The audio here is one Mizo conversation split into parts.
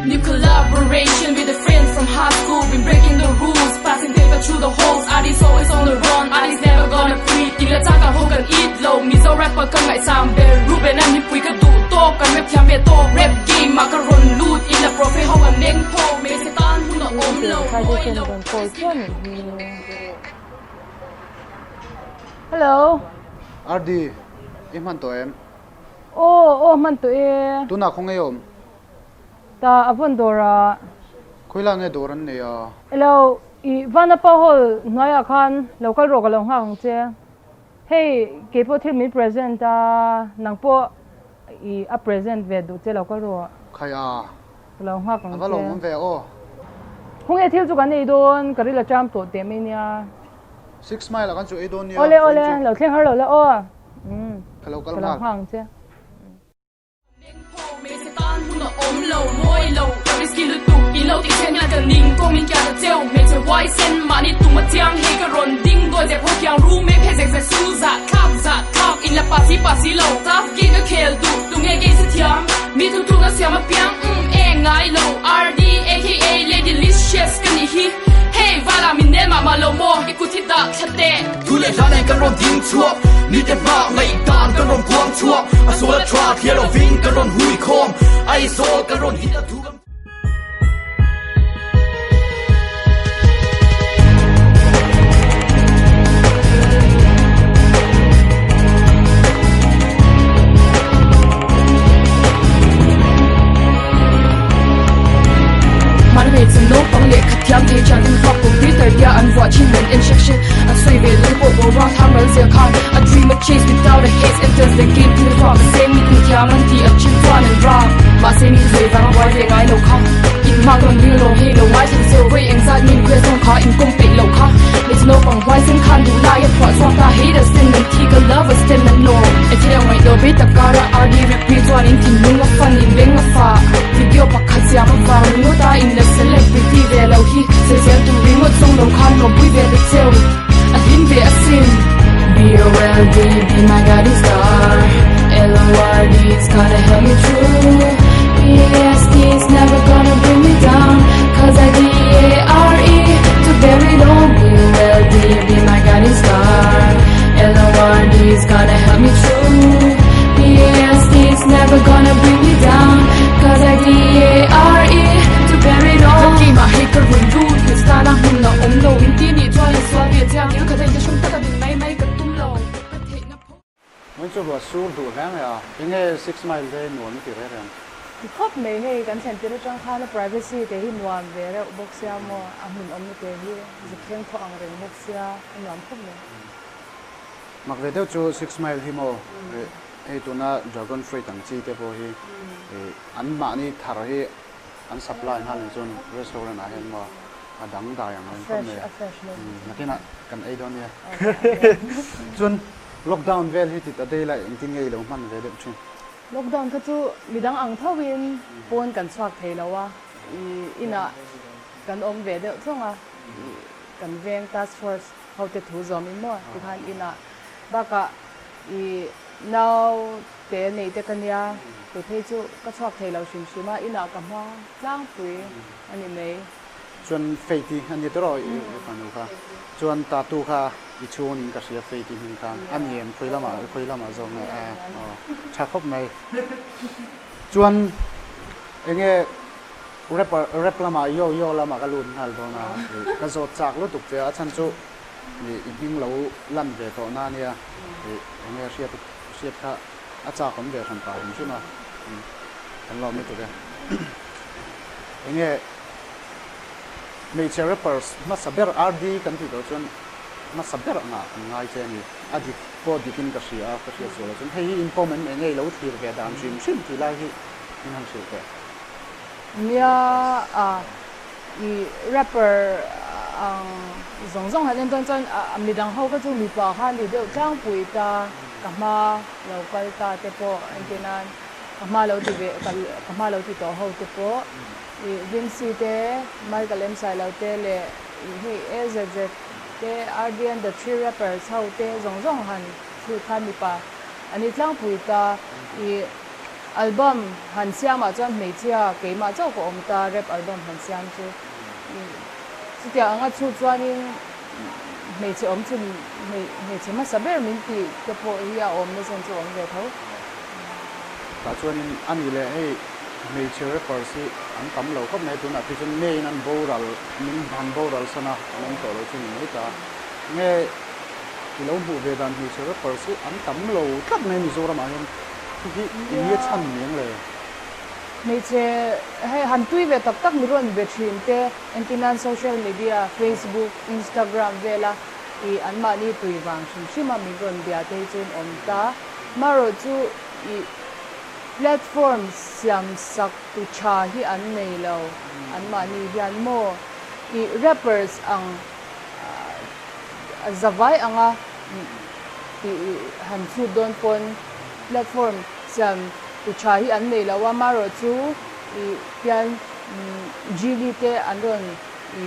New collaboration with a friend from high school Been breaking the rules, passing paper through the holes Artist always on the run, artist never gonna quit In la chang ka ho kan it lo Mizo rapper ka ngaihsang ber Ruben a mipui ka duh tawk Kan rap thiam ve tawk Rap game ah ka rawn lut In la profe ho an meng phawk Hmeichhe tan hun a awm lo Mawi lo Hello. RD, i hman tawh em? Aw, aw hman tawh e. Tunah khaw ngei awm? Ta a vawn dawr a. Khawilai nge dawr an nei a? Elo, i Vanapa Hall hnuaiah khan lo kal rawh ka lo nghak ang che. Hei, kei pawh thil min present a, nang pawh i a present ve duh che lo kal rawh. Khai a. Ka lo nghak ang che. A va lawmawm ve aw. Khawnge thil chu kan ei dawn, ka ril a cham tawh teh mai nia. 6 Mile ah kan chu ei dawn nia. Awle awle, lo thleng har lo la aw. Ka lo kal nghal. Ka lo nghak ang che. Thu leh hla nen kan rawn ding chhuak, nite hma ngaihdan kan rawn kuang chhuak, a sual a tha thliar lovin kan rawn hui khawm, Aizawl kan rawn hit a thu kan. Hmeichhe naupang lehkha thiam thei thian in vuak computer tia an vuah thin an en hrek hrek an sawi ve lung pawh boruak thang ral zia khan a dream a chase without a haste enters the game thil thluak a seng mi tum thiam an ti a chin chuan an rang mahse mi thuai vang a buai ve ngai lo kha in hma rawn ring lo hei lo ngaithla zeuh vawi engzat min quest dawn kha in kawm peih loh kha hmeichhe naupang huaisen khan duh lai a phuah chhuak ta haters ten an thi ka lovers ten an lawm e thil ang ngaih dawh bei tak kara RD rap ri chuan in thinlung a fan in beng a fah video pakhat siam avang ringawt a in la celebrity ve lo hi sawisel tur ringawt zawng lo khan lawmpui ve ta cheu a hlim ve asin. BOLD be my guiding star LORD is gonna help me through PAST is never gonna bring me down Cause I D-A-R-E to bear it all BOLD be my guiding star LORD is gonna help me through PAST is never gonna bring me down Cause I D-A-R-E to bear it all Rap game ah hei ka rawn lut hmeichhe tana hmun a awm lo in ti nih chuan in sual ve chiang thil khat a inthlahrung taka din mai mai ka tum lo ka theihna pawh Vawiin chu ruah sur duh hle mai a, enge Six Mile te nuam i ti reng reng? Ti khawp mai hei kan thlen tir atang khan a privacy te hi nuam ve reuh bawk sia maw a hmun awmna te hi zuk thleng thaw ang reng bawk sia a nuam khawp mai. Mak ve deuh chu Six Mile hi maw hei tuna dragon fruit ang chi te pawh hi an mahni thar hi an supply nghal ni chuan restaurant ah hian maw a dang dai ang reng khawp mai a nakinah kan ei dawn nia chuan lockdown vel hi tit a day lai engtin nge i lo hman ve deuh thin? Lockdown kha chu midang ang tho in pawn kan chhuak thei lo a i inah kan awm ve deuh tlawng a i kan veng task force ho te thu zawm in maw tikhan inah bakah i nau Te nei te ka nia, kei phei chu ka chhuak thei lo hrim hrim a, inah ka hma tlangpui a ni mai. Chuan Faith i a ni tawh rawh i fanu kha, chuan tattoo kha i chhung in ka hria Faith i hming kha a ni em khawi lamah khawi lamah zawk nge a aw tha khawp mai. Chuan enge rapper rap lamah yo yo lamah ka lut nghal dawn a, ka zawt chak lutuk che a chhan chu i hming lo lan ve tawh na nia enge hriat Hriat kha a chak awm ve hran pah hrim hrim a, kan lawm lutuk e. Enge hmeichhe rappers hmasa ber RD kan tih tawh chuan hmasa ber angah kan ngai che a ni. A dik pawh dikin ka hria a, ka hriat sual ah chuan hei hi inpawm em enge i lo thlir ve dan hrim hrim tih lai hi min han hrilh teh. Nia a i rapper ang zawng zawng han en dawn chuan midang ho kha chu mipa kha a ni deuh tlangpui ta. Ka hma lo kal ta te pawh entir nan ka hma lo ti ve ka hma lo ti tawh ho te pawh ih Vincy te Michael M Sailo te leh ih hei AZZ te RDN the three rappers ho te zawng zawng han chhut khan mipa an ni tlangpui ta ih. Album han siamah chuan hmeichhia keimah chauh ka awm ta, rap album han siam chu. Chutiang anga chhut chuanin hmeichhe awm chhun hmeichhe hmasa ber min tih te pawh hi a awmna chen chu a awm ve tho. Tah chuanin a ni leh hei hmeichhe rappers hi an tam lo khawp mai tunah phei chuan main an boral min han boral san a an awm tawh lo chu ni mai ta. Nge i lo hmuh ve dan hmeichhe rappers hi an tam lo tlat mai Mizoramah hian khi hi eng nge chhan ni ang le? Hmeichhe hei han tui ve tak tak mi rawn be thin te entirnan social media Facebook, Instagram vela i anmahni tui vang hrim hrim a min rawn bia te hi chu an awm ta. Marawh chu i platform siam sak tu tha hi an nei lo anmahni hian maw i rappers ang zavai anga tih han chhut dawn pawn platform siam tu tha hi an nei lo a, marawh chu i tian Genie te an rawn i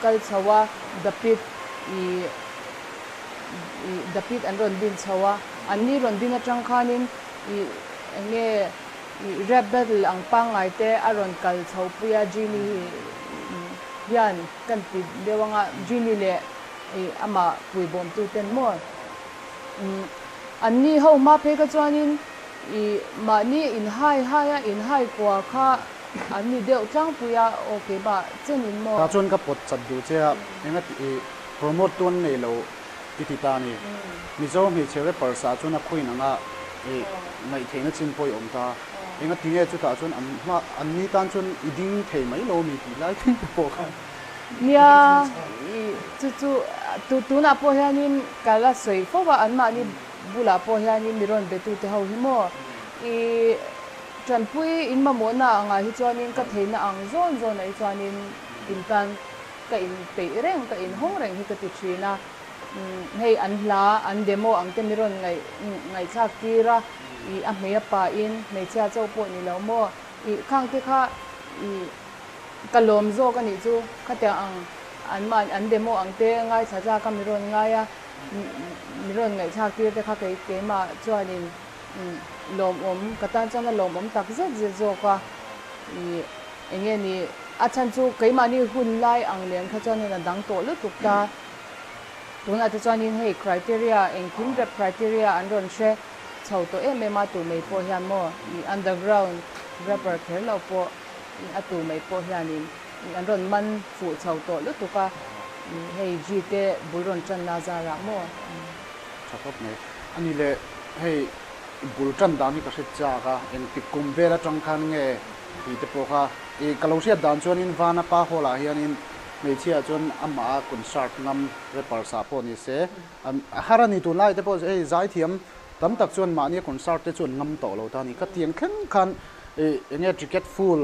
kal chho a, The Pit i i The Pit an rawn din chho a, an ni rawn din atang khanin i eng nge i rap battle ang pangngai te a rawn kal chho pui a, Genie hian kan ti deuh anga Genie leh i amah puibawmtu ten maw an ni ho hma phei kha chuanin i mahni inhai hai a inhai kua kha an ni deuh tlangpui a aw keimah chenin maw. Tah chuan ka pawt chat duh che a, enga ti i promote tu an nei lo i ti ta a ni. Mizo hmeichhe rappers ah chuan a khawiin anga i ngaihtheihna chin pawh i awm ta. Enga ti nge chutah chuan an hma an ni tan chuan i ding thei mai lo mi tih lai thleng te pawh khan. Nia, i chu chu tu tunah pawh hianin ka la sawi fo a, anmahni bulah pawh hianin mi rawn betute ho hi maw i tanpui in mamawhna angah hi chuanin ka theihna ang zawn zawnah hi chuanin in tan ka inpeih reng, ka inhawng reng hi ka ti thin a. Hei an hla, an demo ang te mi rawn ngaih ngaihthlak tir a, i a hmei a pain hmeichhia chauh pawh ni lo maw, i khang te kha i ka lawm zawk a nih chu, khatiang ang an mah an demo ang te ngaithla tlak a mi rawn ngai a, mi rawn ngaihthlak tir te kha kei keimah chuanin lawmawm ka tan chuan a lawmawm tak zet zet zawk a, i eng nge ni a chhan chu keimahni hun lai ang lem kha chuanin a dang tawh lutuk ta. Tunah te chuanin hei criteria engkim rap criteria an rawn hre chho tawh em em a, tu mai pawh hian maw i underground rapper kher lo pawh a tu mai pawh hianin an rawn man fuh chho tawh lutuk a, hei G te bul rawn tanna zarah maw. Tha khawp mai. A ni leh hei bul tan dan hi ka hre chak a, engtik kum vel atang khan nge tih te pawh kha i ka lo hriat dan chuanin Vanapa Hall ah hianin Hmeichhia chuan amah a concert ngam rappers ah pawh ni se, a har a ni tunlai te pawh hei zaithiam tam tak chuan mahni a concert te chu an ngam tawh lo ta a ni. Ka tiang thleng khan eng nge ticket full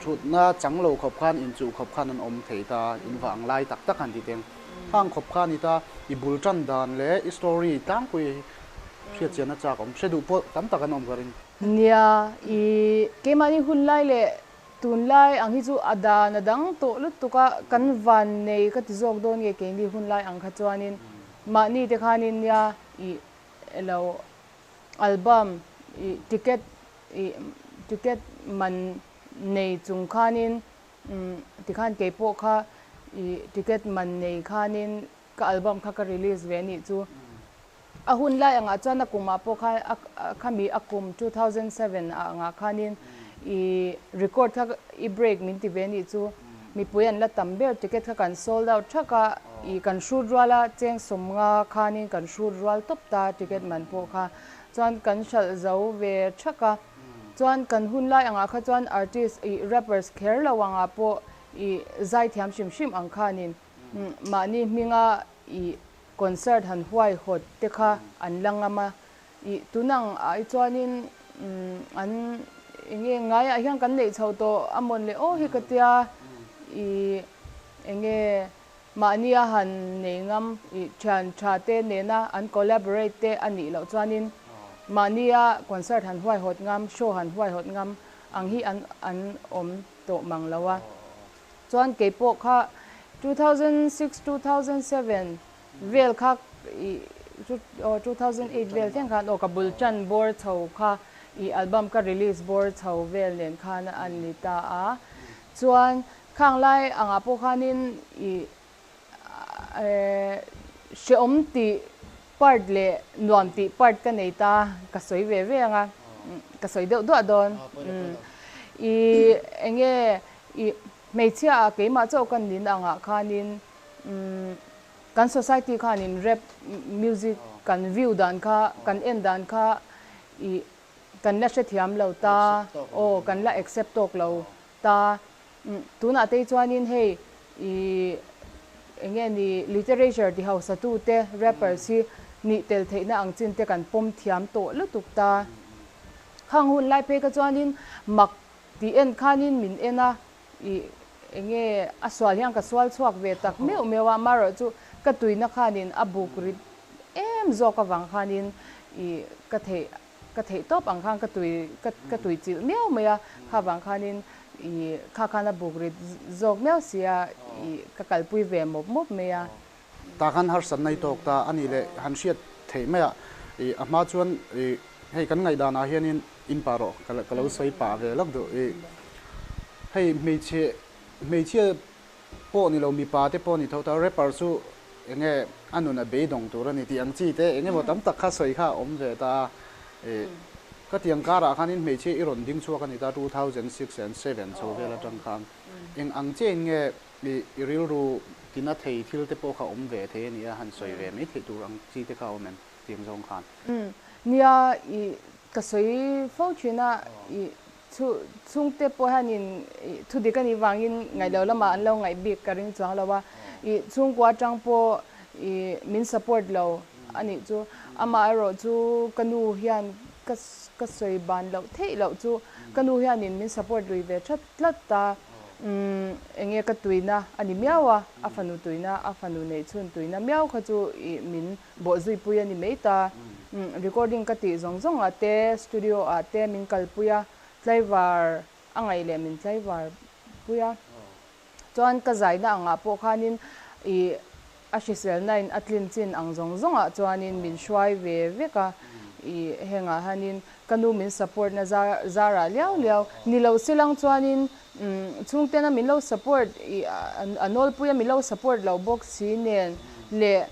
thutna chang lo khawp khan inchuh khawp khan an awm thei ta, in vah ang lai tak tak han ti teng khang khawp kha a ni ta. I bul tan dan leh i story tlangpui hriatchian a chak awm hre duh pawh tam tak an awm ka ring. Nia, i keimahni hun lai leh Tunlai ang hi chu a dan a dang tawh lutuk a, kan van nei ka ti zawk dawn nge keini hunlai ang kha chuanin mahni te khanin nia ih elo album ih ticket ih ticket man nei chung khanin umm tikhan keipawh kha ih ticket man nei khanin Ka album kha ka release ve nih chu. A hun lai angah chuan a kumah pawh khan a khami a kum 2007 ah angah khanin i record kha i break min ti ve nih chu. Mipui an la tam ber ticket kha kan sold out thak a, i kan hrut rual a cheng sawmnga khanin kan hrut rual tawp ta ticket man pawh kha. Chuan kan hralh zo ve thak a. Chuan kan hun lai angah kha chuan artist i rappers kher lo angah pawh i zaithiam hrim hrim ang khanin Mahni hminga i concert han huaihawt te kha an la ngam a, i tunang ah hi chuanin an enge ngaiah hian kan neih chho tawh a mawn leh aw hi ka tia, i enge mahnia han nei ngam i thian tha te nena an collaborate te a nih loh chuanin mahnia concert han huaihawt ngam, show han huaihawt ngam ang hi an an awm tawh mang lo a. Chuan keipawh kha 2006, 2007 vel kha ih 2008 vel thleng khan aw ka bul tan bawr chho kha i album ka release bawr chho vel nen khan a ni ta a. Chuan khang lai angah pawh khanin i hrehawm tih part leh nuam tih part ka nei ta ka sawi ve ve ang a, ka sawi deuh duah dawn. I enge i hmeichhia ah keimah chauh ka nin angah khanin kan society khanin rap music kan view dan kha kan en dan kha i kan la hrethiam lo ta aw kan la accept tawk lo ta. Tunah te chuanin hei i eng nge ni literature ti hausa tute rappers hi nih tel theihna ang chin te kan pawm thiam tawh lutuk ta. Khang hun lai phei kha chuanin mak tih en khanin min en a i eng nge a sual hian ka sual chhuak ve tak meuh meuh a amaherawh chu ka tuina khanin a buk rit em zawk avang khanin i ka theih Ka theih tawp ang khan ka tui ka tui chilh miau mai a, kha vang khanin i kha khan a buk rit zawk miau si a, i ka kalpui ve mawp mawp mai a. Tah khan harsatna i tawk ta a nih leh han hriat theih mai a, i a hma chuan i hei kan ngaihdan ah hianin in pah rawh ka ka lo sawi pah ve lawk duh i hei hmeichhe hmeichhia pawh ni lo mipa te pawh ni tho ta rapper chu enge a nun a beidawng tur a ni tih ang chi te eng emaw tam tak kha sawi kha a awm ve ta a ih ka tiang karah khanin hmeichhia i rawn ding chhuak a ni ta 2006 and 7 chho vel atang khan eng ang chiahin nge ih i rilru tina thei thil te pawh kha awm ve thei a ni a han sawi ve mai theih tur ang chi te kha a awm em tiang zawng khan. Nia ih ka sawi fo thin a ih Chhungte pawh hianin thu dik a nih vangin ngaihloh lamah an lo ngaih bik ka ring chuang lo a, ih chhungkua atang pawh ih min support lo a nih chu. Amaherawh chu ka nu hian ka ka sawi ban loh theih loh chu ka nu hianin min support lui ve that tlat ta. Umm enge ka tuina a ni miau a, a fanu tuina, a fanu neih chhun tuina miau kha chu ih min Bawhzuipui a ni mai ta. Recording ka tih zawng zawng ah te, studio ah te min kalpui a, tlaivar a ngaih leh min tlaivar pui a. Chuan ka zaina angah pawh khanin ih a hriselna in a tlin chin ang zawng zawng ah chuanin min hruai ve vek a. Ih hengah hianin ka nu min support na zar ah liau liau ni lo silang chuanin chhungtena min lo support ih a nawlpui a min lo support lo bawk si nen leh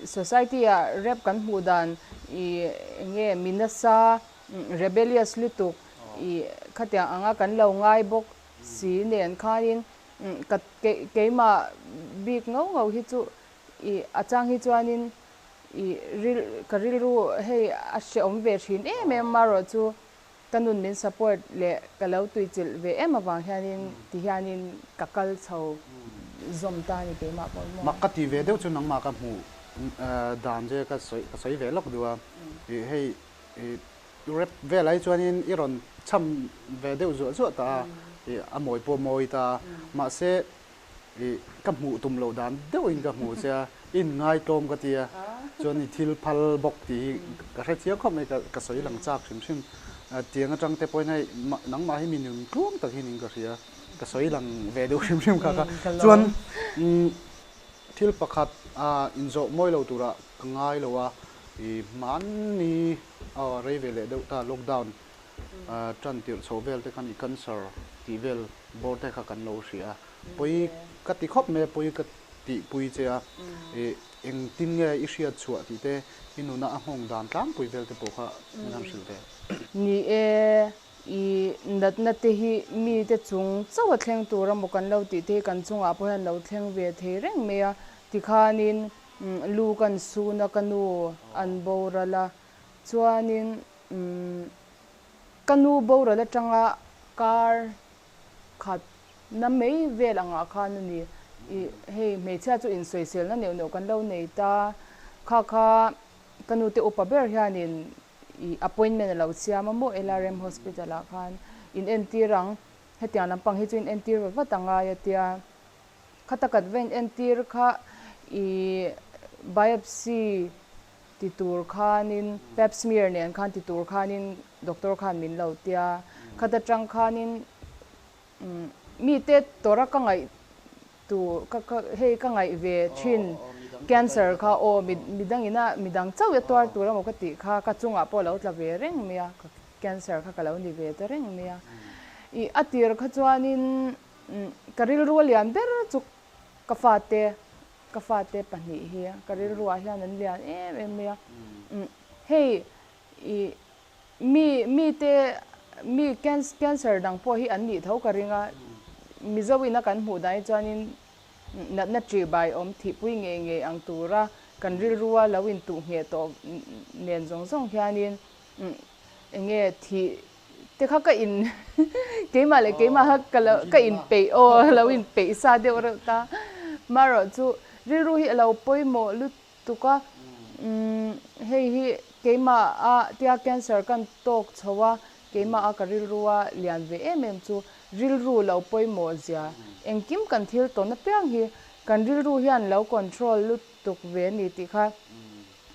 Society ah rap kan hmuh dan i enge mi nasa rebellious lutuk i khatiang anga kan lo ngai bawk si nen khanin ka keimah bik ngau ngau hi chu i a chang hi chuanin i ka rilru hei a hrehawm ve thin em em marawh chu Ka nun min support leh ka lo tuichilh ve em avang hianin ti hianin ka kal chho zawm ta a ni keimah pawh maw. Mak ka ti ve deuh chu nangmah ka hmuh dan che ka sawi ka sawi ve lawk duh a, ih hei ih rap velah hi chuanin i rawn cham ve deuh zuah zuah ta a, ih a mawi pawh mawi ta a, mahse Ih, ka hmuh tum loh dan deuhin ka hmuh che a, i inngai tlawm ka ti a, chuan i thil phal bawk tih hi ka hre chiang khawp mai, ka sawi lang chak hrim hrim. Tiang atang te pawhin hei nangmah hi mi nun tluang tak hian in ka hria, ka sawi lang ve deuh hrim hrim kha kha. Chuan thil pakhat inzawh mawi lo turah ka ngai lo a, ih hmanni rei ve leh deuh ta lockdown tan tirh chhoh vel te khan i cancer tih vel bawr te kha kan lo hria a, pawi ka ti khawp mai a, pawi ka tihpui che a, ih engtin nge i hriat chhuah tih te i nuna a nghawng dan tlangpui vel te pawh kha min han hrilh ve. Ni e, i natna te hi mite chung chauh a thleng tur a maw kan lo tih te hi kan chungah pawh hian lo thleng ve thei reng mai a, tikhanin lu kan sun a ka nu an boral a, chuanin Umm, ka nu boral atanga kar khat na mai vel angah khan a ni. Ih, hei hmeichhia chu insawiselna neuh neuh kan lo nei ta. Kha kha ka nu te upa ber hianin ih appointment a lo siam a maw LRM Hospital ah khan in entir ang, hetiang lampang hi chu in entir va vat angai a tia. Khata kat va in entir kha ih biopsy Ti tur khanin pap smear nen khan ti tur khanin doctor khan min lo tia. Khat atang khanin mite tawrh a ka ngaih tur ka ka hei ka ngaih ve thin cancer kha aw midang ina midang chauh a tuar tur emaw ka tih kha ka chungah pawh a lo tla ve reng mai a. cancer kha ka lo ni ve ta reng mai a. Ih a tir kha chuanin ka rilru a lian ber chu ka fate ka fate pahnih hi ka rilruah hian an lian em em mai a. Hei ih mi mite mi cancer dang pawh hi an nih tho ka ring a, Mizo ina kan hmuh dan hi chuanin natna ṭihbai awm thihpui ngei ngei ang tura kan rilrua lo intuh ngheh tawh nen zawng zawng hianin eng nge thih te kha ka in keimah leh keimah kha ka lo ka inpeih aw lo inpeih sa deuh reuh ta. Marawh chu rilru hi a lo pawimawh lutuk a, hei hi keimah a tia cancer kan tawk chho a, keimah a ka rilrua lian ve em em chu Rilru lo pawimawh zia. Engkim kan thil tawn apiang hi kan rilru hian lo control lutuk ve a ni tih kha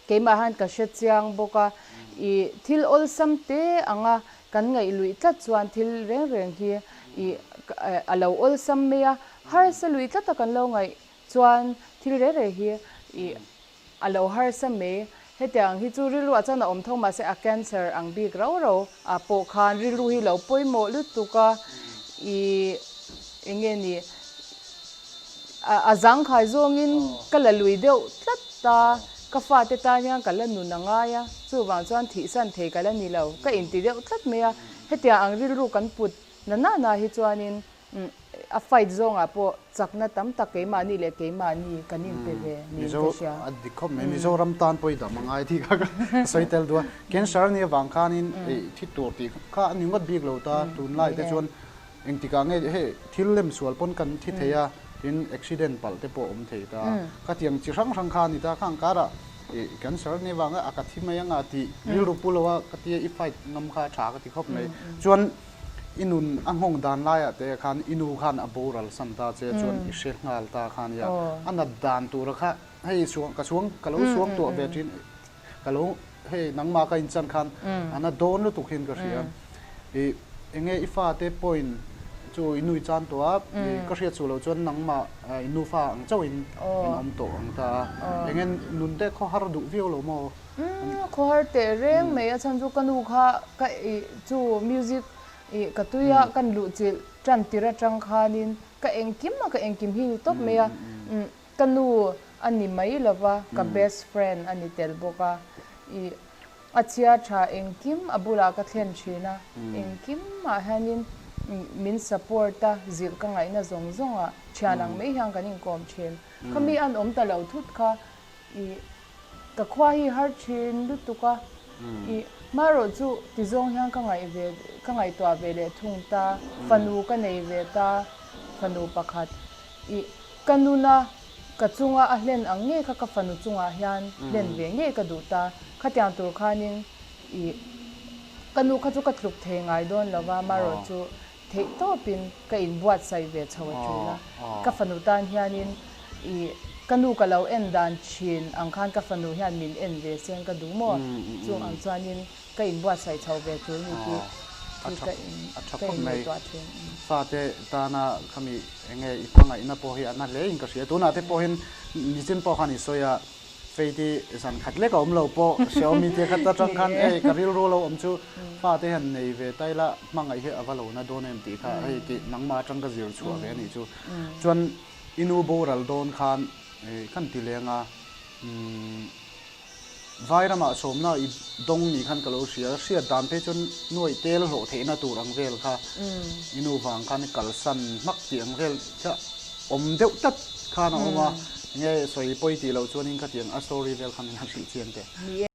keimah hian ka hre chiang bawk a. Ih thil awlsam te anga kan ngaih luih tlat chuan thil reng reng hi ih a lo awlsam mai a, harsa luih tlata kan lo ngaih chuan thil reng reng hi ih A lo harsa mai. Hetiang hi chu rilru ah chuan a awm tho mahse a cancer ang bik rau rau ah pawh khan rilru hi lo pawimawh lutuk a, ih eng nge ni a zangkhai zawngin ka la lui deuh tlat ta, ka fate tan hian ka la nun a ngai a, chuvang chuan thihsan thei ka la ni lo, ka inti deuh tlat mai a, hetiang ang rilru kan put na na na hi chuanin A fight zawngah pawh chakna tam tak keimahni leh keimahni kan inpe ve niin ka hria. A dik khawp mai. Mizoram tan pawh i dam a ngai tih kha ka sawi tel duh a. Cancer a nih avang khanin thi tur tih kha a ni ngawt bik lo ta. Tunlai te chuan engtikah nge hei thil lem sual pawn kan thi thei a, tin accident palh te pawh a awm thei ta. Khatiang chi hrang hrang kha a ni ta. Khang karah cancer a nih avanga a ka thi mai anga tih rilru pu lo a ka tia i fight ngam kha a tha ka ti khawp mai. Chuan I nun a nghawng dan laiah te khan i nu khan a boral san ta che chuan i hre nghal ta kha nia. A nat dan tura kha hei suang ka suang ka lo suang tuah ve thin ka lo hei nangmah ka inchan khan a na dawn lutuk hian ka hria. I enge i fate point chu i nui chan tawh a, ka hriat suh loh chuan nangmah i nufa ang chauhin in awm tawh ang ta a. Enge nun te khaw har duh viau lo maw? Umm khawhar teh reng mai a chhan chu ka nu kha ka ih chu music ih ka tui a kan luh chilh tan tir atang khanin ka engkim a ka engkim hi ni tawp mai a umm ka nu a ni mai lova ka best friend a ni tel bawk a ih a chhia tha engkim a bulah ka thlen thin a engkim ah hianin min support a zilh ka ngaihna zawng zawng ah thian ang mai hian kan inkawm thin khami an awm ta lo thut kha ih Ka khua hi har thin lutuk a, i hmarawh chu ti zawng hian ka ngaih ve ka ngaihtuah ve leh thung ta, fanu ka nei ve ta, fanu pakhat i ka nuna ka chunga a hlen ang ngei kha ka fanu chungah hian hlen ve ngei ka duh ta, khatiang tur khanin i ka nu kha chu ka tluk thei ngai dawn lo va, hmarawh chu Theih tawpin ka inbuatsaih ve chho a tul a, ka fanu tan hianin i ka nu ka lo en dan thin ang khan ka fanu hian min en ve seng ka duh maw? Chung ang chuanin ka inbuatsaih chho ve tul ni tih hi ka ka inngaihtuah thin. Fate tana khami enge i hmangaihna pawh hi a na hle in ka hria. Tunah te pawhin nichin pawh khan i sawi a, Faith i zan khat lek a awm lo pawh hreawm i tia khat atang khan hei ka rilru lo awm chu fate hian nei ve ta ila hmangaih hi a va lo na dawn em tih kha hei tih nangmah atang ka zir chhuah ve a nih chu. Chuan i nu boral dawn khan kan ti leng a, vai ramah sawmna i dawng nih khan ka lo hria, hriat dan phei chuan nuaih tel hlawh theihna tur ang vel kha i nu vang khan i kalsan hmak tih ang vel kha awm deuh tlat khan a awm a. Nge sawi pawi tih loh chuanin khatiang a story vel kha min han hrilh chiang teh. Ni e.